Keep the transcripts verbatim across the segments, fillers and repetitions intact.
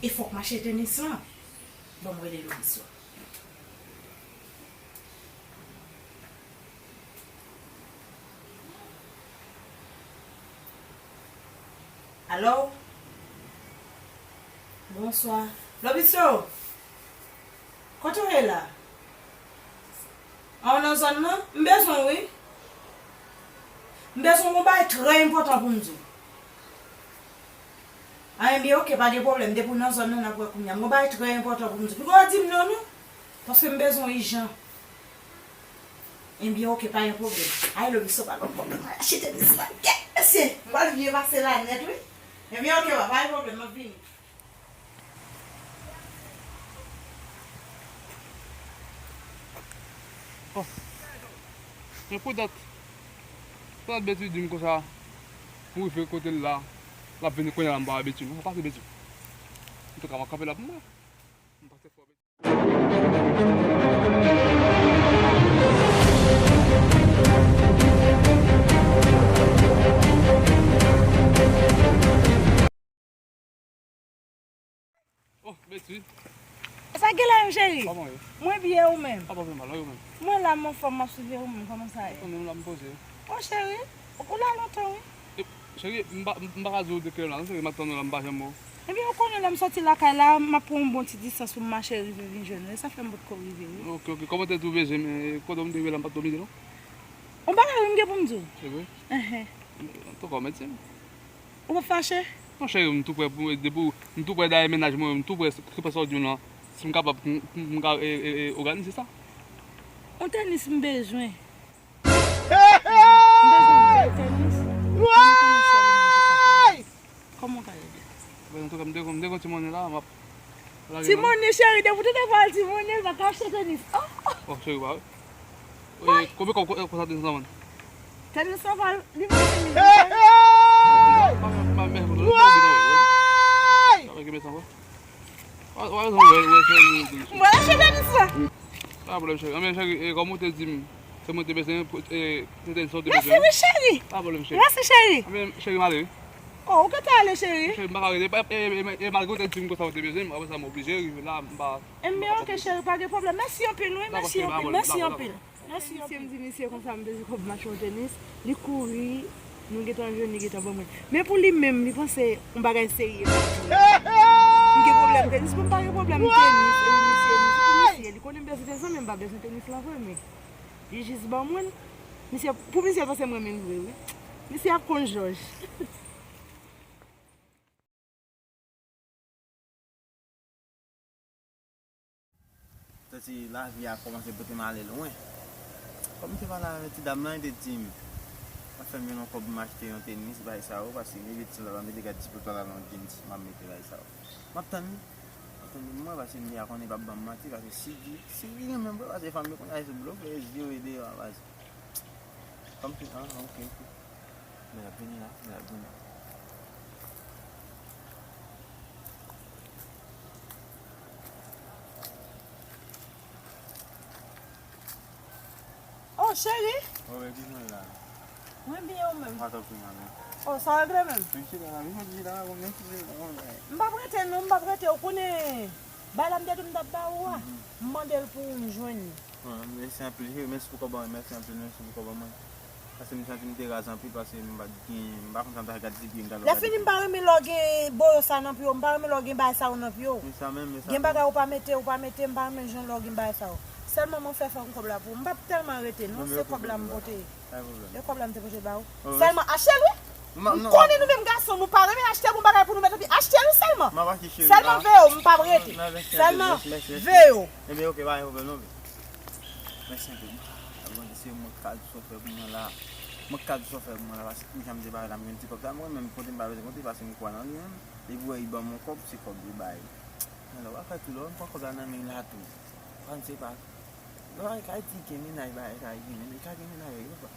E fòk m achte tenis lan. Ban m rele Lobiso. Alo? Bonswa. Lobiso! Kote w ye la? A, w nan zòn nan? M bezwen w, wi. M bezwen w, gon bagay trè enpòtan pou m di w. A, enben, oke, pa gen pwoblèm. Depi w nan zòn nan, n ap wè kounye a. M gon bagay trè enpòtan pou m di w. Poko di m non, non. Paske m bezwen w ijan. Enben, oke, pa gen pwoblèm. Ay, Lobiso pa gon pwoblèm. Ay, achte tenis la. Kèt, mesye! M pral byen pase la nèt, wi. Enben, oke, pa, pa gen pwoblèm, m ap vini. Oh. Men poutèt, poutèt Beti di m konsa, pou rive kote l la, l ap vini kounye a la, m pa wè Beti non, sa pase Beti. Antouka, m ap kanpe la pou mwen. M pase fò Beti. Oh, Beti. Sa genlè menm, cheri? Kòman w ye? Mwen byen, ou menm? Apa fè mal, ou menm? Mwen la, m anfòm, m ap swiv ou menm, kòman sa ye? Ou menm la, m poze. Oh, cheri, ou la lontan, wi. E, cheri, m pa, m pa ka di w de kilè m la, non, cheri, m ap tann ou la, m pa janm wè w. Ebyen, ou konnen lè m sòti lakay la, m ap pran yon bon ti distans pou m mache rive vin jwenn ou. E sa fè m potko rive, wi. Ok, ok. Kòman w te twouve je m, e, pandan m te rive la, m pa t twò mete, non? Yon bagay wi m gen pou m di w. Se vre? Enhen. Antouka, w mèt di m. Ou p ap fache? Non, cheri, m tou prè pou, depi w, m tou prè dèyè mennaj mwen, m tou prè, se pa sa w di m lan. Si m kapab, m, m, m ka, e, e, e, òganize sa. Yon tenis m bezwen. M bezwen yon bèl tenis. Kòman w ka ede? Bon, antouka, m te, m te gen ti monnen la, m ap lage. Ti monnen, cheri, depi w te devan l ti monnen, l pa ka achte tenis. Oh! Oh, cheri, pa vre. E, konbyen kòb, ko-, konsa tenis lan vann? Tenis lan vann, li vann senk mil. Mwen achte tenis lan. Pa gen pwoblèm, cheri. Anben, cheri, e, kòm ou te di m, se mwen te bezwen, e, se tenis sa ou te bezwen. Mèsi, wi, cheri. Pa gen pwoblèm, cheri. Mèsi, cheri. Anben, cheri, m ale, wi. Oh, ou gentan ale, cheri? Cheri, m pa ka rete. E, e, e, e, malgre ou te di m konsa ou te bezwen m, apre sa m oblije rive la, m pa. Enben, ok, cheri, pa gen pwoblèm. Mèsi anpil, wi, mèsi anpil, mèsi anpil. Mèsi anpil. Misye m di misye konsa m bezwen kòb m achte yon tenis. Li kouri, nou gentan jwenn, li gentan ban mwen. Men pou li menm, li panse yon bagay serye m ap di. M gen pwoblèm tenis, mwen m pa gen pwoblèm tenis. E misye, misye, pou misye, li konnen m bezwen tenis lan, men m pa bezwen tenis lan vre, men li jis ban mwen l. Misye, pou misye, l panse m renmen l vre, wi. Misye ap konn jòj. Santi lavi a kòmanse pote m ale lwen. Kòm m te pale avèk ti dam lan, li te di m, l ap fè m jwenn yon kòb pou m achte yon tenis, bagay sa yo, paske li mete la, mete gad ti pòt la nan yon jeans, m ap mete bagay sa yo. M ap tann li, m ap tann li, mwen, paske m deja konnen li p ap ban m manti, paske si li, si li renmen m vre, paske fanm yo konnen se blofè, zye yo ye deyò a baz. Kòm si, ah, ok, ok. Men l ap vini la, men l ap vini. Oh, cheri! Oh, men ki jan w ye la? Mwen byen, ou menm? Mwen pa tankou manman. Oh, sa w regle menm? Mwen chita la, mwen chita la, mwen chita la, mwen. M p ap rete non, m p ap rete. Ou konnen, bagay la m te di w m t ap ba ou a, m mande l pou ou, m jwenn li. Bon, mèsi anpil, cheri, mèsi pou kòb an mwen, mèsi anpil, mèsi pou kòb an mwen. Paske m santi m te raz anpil, paske m pa t gen, m pa konn sa m ta fè, gad ti pye m ta. Lè fini, m pa renmen lè w gen boyo sa nan pye w, m pa renmen lè w gen bagay sa yo nan pye w. Men sa menm, men sa menm. Gen bagay ou pa mete, ou pa mete, m pa renmen jan lè w gen bagay sa yo. Sèlman mwen fè fè yon kòb la pou ou. M p ap tèlman rete non, se kòb la m pote. Pa gen pwoblèm. E kòb la m te pote ba ou. Sèlman achte l wi. M konnen nou menm gason, nou pa renmen achte bon bagay pou nou mete pi. Achte l wi sèlman. M ap achte cheri. Sèlman veye w, m p ap rete. Sèlman veye w. Ebyen, ok, pa gen pwoblèm non, baby. Mèsi anpil. Mwen, se mwen k ka di sa w fè pou mwen la. Mwen k ka di sa w fè pou mwen la, paske pou jan m te pale la, m gen ti kòb sa, mwen menm, kote m pa bezwen konte, paske m kwè nan li menm. Depi w wè li ban m yon kòb, se kòb li bay. Men lè w ap fè tou, lè w pran kòb la nan men l la tou. Ou konn se pa. Lè w al Ayiti, gen mennaj bagay sa, gen mennaj, ka gen mennaj, yo pa.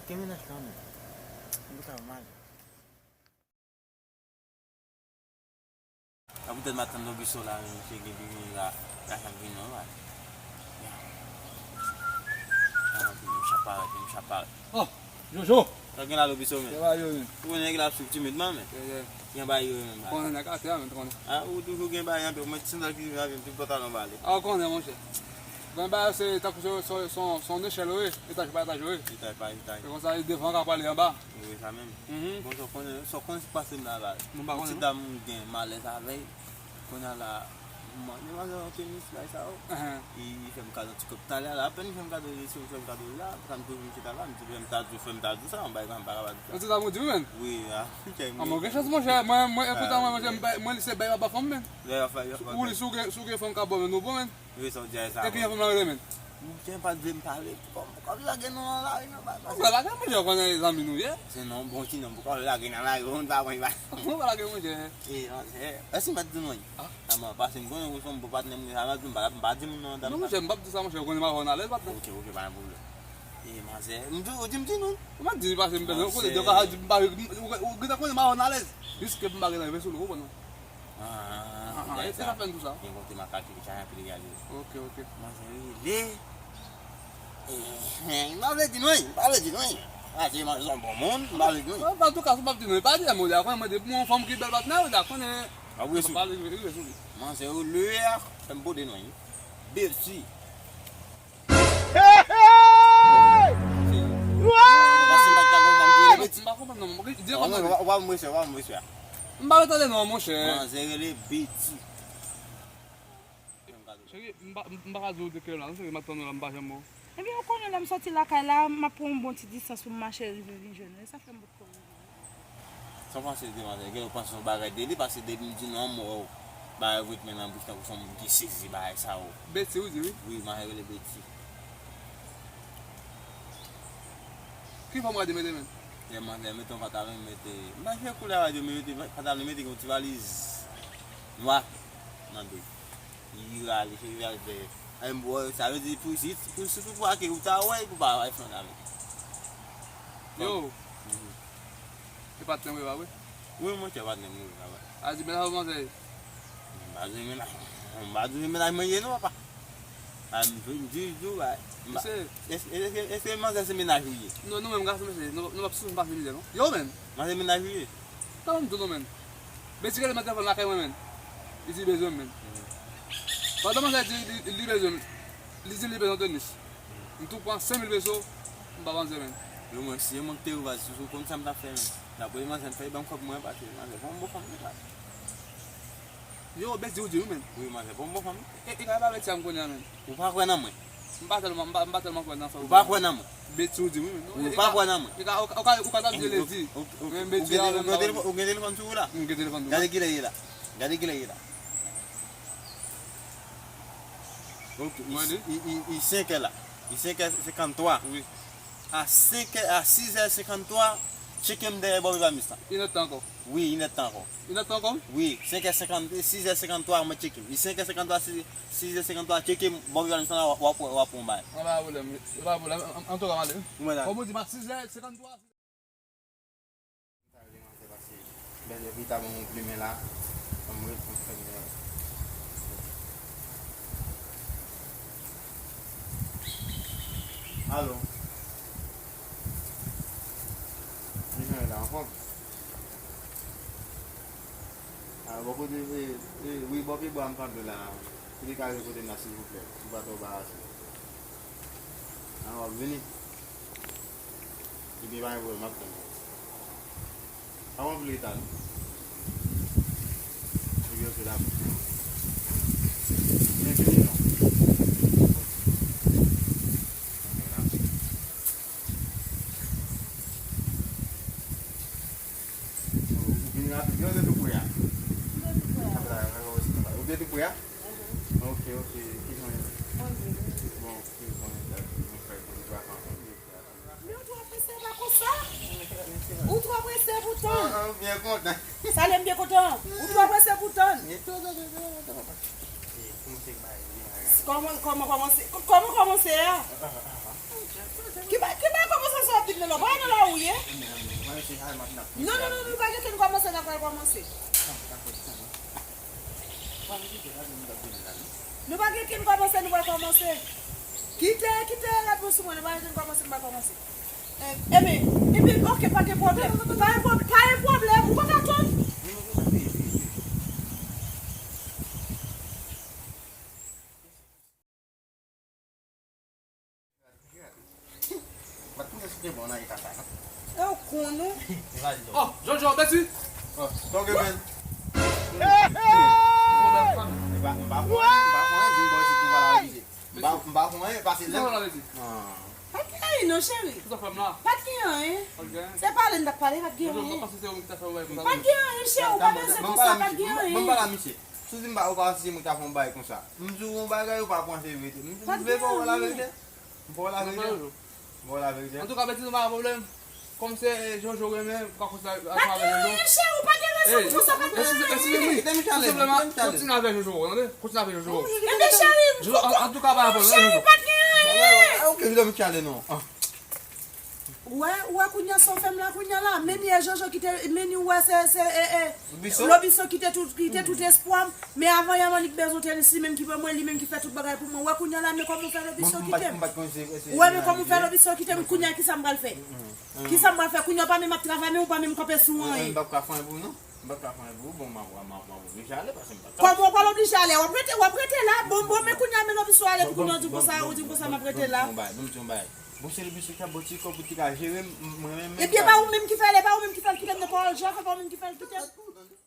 Gen mennaj kanmenm. Li ka mal. A poutèt m ap tann Lobiso la, men misye gen vini la, la sa vini non, la. Ya. Ah, m ap parèt, m ap parèt. Oh, Jojo! Sa gen la Lobiso, men? Sa va, yo, men? Ou konnen nèg la ap swiv timidman, men. Yeah, yeah. Gen bagay yo menm la. Konnen nèg atè a menm, konnen. Ah, ou toujou gen bagay anpil. Mwen ti sandal ki vin avè m, tout pantalon bale. Ah, ou konnen, monchè. Gen bagay yo se tankou se, se, se, se yon nechèl yo ye, etaj pa etaj yo ye. Etaj pa etaj. Se konsa, li devan ka pale anba. Wi, sa menm. Mhm. Bon, sa w konnen, sa w konnen se pase m la, la. Mwen pa konnen, non. Ti dam gen malèz avè l. Kounye a la, mwen, demwazèl an tenis, bagay sa yo. Ahan. Li, li fè m kado ti kòb talè a la, apèn li fè m kado li, si li fè m kado li la, sa m toujou m chita la, m di, frè m ta di, frè m ta di sa, yon bagay sa m pa kapab di sa. Yon ti dam ou di wi, menn? Wi, a, kèm. Ah, mwen gen chans, monchè, mwen, mwen, epoutan, mwen, monchè, mwen, mwen, se bay m ap ba fanm, menn. Lè y ap fè, y ap fè. Ou li si w gen, si w gen fanm k ap ba w, menn, ou bon, menn. Wi, sa w di a, e sa. E kijan fanm nan rele, menn? Monchè, m pa t vle m pale. Kòm, kòm lage non nan lari, non, pa, pa. Ou pa lage, monchè, ou konnen zanmi nou ye. Se non, bon ti non, pou kòm lage nan lari, ou pa konn pa. Ou pa lage, monchè. E, monchè, èske m pa t di non? Ah. Ama, pase m konnen ou se yon bon patnè m, sa m pa di, m pa, m pa di moun non, dam. Non, monchè, m p ap di sa, monchè, ou konnen m avè w n alèz, patnè. Ok, ok, pa gen pwoblèm. E, manzè, m di, ou di m di non? Ou pa di, pase m bezwen, ou konnen, ou, ou, ou gentan konnen m avè w n alèz. Jiske m pa gentan rive sou nou, ou konprann non? Ah, ah, ah, e sa k ap fè m tou sa. Gen kote m ap kalkile chay anpil reyalize. Ok, ok. Manzè rele. Eh, eh, m pa vle di non, m pa vle di non. Ah, se manzè se yon bon moun, m pa vle di non. Antouka, si w p ap di non, pa di non, ou dakò, mwen, depi yon fanm ki bèl patnè, ou dakò, konnen. Ah, wi, sou. Pa vle rive sou li. Manzè rele a, fè m pote non. Bèl fi. Hey, hey! Pase m pa t ka konprann ki rele Beti. M pa konprann non, di kòman. Ou pa, ou pa mwen, ou pa mwen, frè. M pa retande non, monchè. Manzè rele Beti. Cheri, m pa, m pa ka di w de kilè la, non, cheri, m ap tann ou la, m pa janm wè w. Ebyen, ou konnen lè m soti lakay la, m ap pran yon bon ti distans pou m mache rive vin jwenn ou. E sa fè m pot konnen. Sa w panse de manzè? Gen ou panse yon bagay de li, paske depi m di non, m wè w bagay vwet men nan bouch tankou se yon moun ki sezi bagay sa yo. Beti ou di wi. Wi, manzè rele Beti. Ki fòm radyo mete, menn? Lè manzè mete yon pantalon, li mete, m pa chèche koulè radyo, men mete pantalon, li mete yon ti valiz nwa nan do. Li rale, se rale vè. Ay, m wè, sa vle di pou si, pou si pou ake ou ta wè, pou pa wè flann avè. Yo. Mhm. Se patnè w ye, pa vre? Wi, monchè, patnè m, wi, pa vre. A di, men la, manzè. M pa di mennaj, m pa di mennaj mwen ye, non, papa. A, m di, m di, di w, bay. M pa, èske, èske, èske, èske manzè se mennaj ou ye? Non, nou menm gason, mesye, nou, nou p ap soufri pase mizè, non. Yo, menn. Manzè mennaj ou ye? Sa ban m di w non, menn. Beti rele m nan telefòn lakay mwen, menn. Li di li bezwen m, menn. Pandan manzè di li, li bezwen m, li di li bezwen tenis. M tou pran senk mil peso, m ba manzè, menn. Yo, mwen, si yo mank te rivaj sou, sou konn sa m t ap fè, menn. Dapre manzè, m fè ban m kòb mwen, pase manzè, fò m bon fanm, menn. Yo, Beti ou di wi, menn. Wi, manzè, fò m bon fanm. E, e, e, ba Beti a m konnen a, menn. Ou pa kwè nan mwen? M pa tèlman, m pa, m pa tèlman kwè nan sa ou di a. Ou pa kwè nan mwen? Beti ou di wi, menn. Ou pa kwè nan mwen? Ou ka, ou ka, ou ka, ou ka ta di lezi. Men Beti a, ou gen telefòn, ou gen telefòn sou ou la? M gen telefòn sou mwen. Gade kilè ye la. Gade kilè ye la. Ok, i, i, i, i senk è la. I senk è senkanntwa. Wi. A senk è, a sis è senkanntwa, tcheke m dèyè bò Viva Mis la. Inèdtan ankò. Wi, inèdtan ankò. Inèdtan ankò? Wi, senk è senkant, sis è senkanntwa, mwen tcheke m. Li senk è senkanntwa, sis, sis è senkanntwa, tcheke m, bò Viva Mis la, w ap, w ap, w ap wè yon bagay. An, pa pwoblèm, pa pwoblèm. An, antouka, m ale. Ou mèt ale. Kòm ou di, m a sis è senkanntwa. Sa vle manzè pase. Bèl epi ta ban m yon plimen la. Ban m reponn premye. Alo. Kijan w ye la, anfòm? A, bò kote, e, e, wi, bò pye bwa m kanpe la. Ou te ka rive kote m la, silvouplè, si w pa twò anbarase. A, w ap vini? Ebyen, pa gen pwoblèm, m ap tann ou. Pa pran plis tan non. Ebyen, oke, dakò. Byen fini non. Oke, dakò. Ou vin rapid. Yo, ou te tou pre a? Ou te tou pre a? Ou te tou pre a? Mhm. Oke, oke. Kijan w ye? Mwen byen. Bon, oke, bon, nou fè, nou fè vakansan. Men ou twò prese, pa konsa. Ou twò prese pou tann. Ah, ah, m byen kontan. Sa lè m byen kontan. Ou twò prese pou tann. Kòman, kòman kòmanse? Kòman kòmanse a? Ki ba, ki ba kòmanse sa w ap di m nan la? Pa nan la ou ye? Non, non, non, nou pa gen ken kòmanse, n ap pral kòmanse. Nou pa gen ken kòmanse, nou pral kòmanse. Kite, kite rad mwen sou mwen, nou pa gen ken kòmanse, nou pral kòmanse. Eh, ebyen, ebyen, oke, pa gen pwoblèm. Pa gen pwob-, pa gen pwoblèm, ou pa ka tann. Konnen. Oh, Jojo, Betty. Oh, talk again. Pwoblèm fanmi. M pa m pa konnen, m pa konnen, vin bò isit pou pale avèk misye. M pa m pa konnen, pase lè. Kisa w la Betty? Pa t gen anyen non, cheri. Kisa w fè m la? Pa t gen anyen. Ok. Se pale n t ap pale, pa t gen Jojo, m anyen. pa panse se ou ki ta fè w bagay konsa. Pa t gen anyen, cheri, ou pa bezwen konsa, pa t gen anyen. Ban m pale ak misye. Si w di m pa, ou pa si se mwen ki ta fè yon bagay konsa. M di w yon bagay, ou pa panse verite. M di w pa w la verite. M pa w la verite. M pa w la verite. Antouka, Betty, nou pa gen pwoblèm. Kòm se Jojo renmen, ou ka konsa ansanm avèk Jojo. Cheri, ou pa gen rezon pou konsa, pa gen rezon. Eskize m, Kite m chale, senpleman, kite m chale. Kontinye avèk Jojo, tande? Kontinye avèk Jojo. Ebyen, cheri, Jojo, an- antouka, pa gen pwoblèm, cheri, Jojo. Pa t gen anyen. Ah, ok, kite m chale non. Ah. Ou wè, ou wè kounye a sa w fè m la, kounye a la, menm yè Jojo ki te, menm ou wè se, se, e, e, Lobiso? Lobiso ki te tout, ki te tout espwa m, men avan yè Manik bezwen te li menm ki pran mwen, li menm ki fè tout bagay pou mwen. Ou wè kounye a la, men kòman w fè Lobiso kite m. Ou wè, men kòman w fè Lobiso kite m, kounye a kisa m pral fè? Kisa m pral fè? Kounye a w pa menm ap travay, men ou pa menm kanpe sou anyen. M p ap ka fè anyen pou ou non. M p ap ka fè anyen pou ou. Bon, m ap m ap- m ap oblije ale paske m pa ka. Kòman w pral oblije ale? W ap rete, w ap rete la. Bon, bon, men kounye a, men Lobiso ale, epi kounye a w di konsa, ou di konsa, m ap rete la. Bon, m di yon bagay. Bon, se Lobiso ki ap bò ti kòb pou ti ka jere m, mwen menm. Epi e pa ou menm ki fè l, e pa ou menm ki fè l kite m nan pawòl, Jafè, e pa ou menm ki fè l kite m.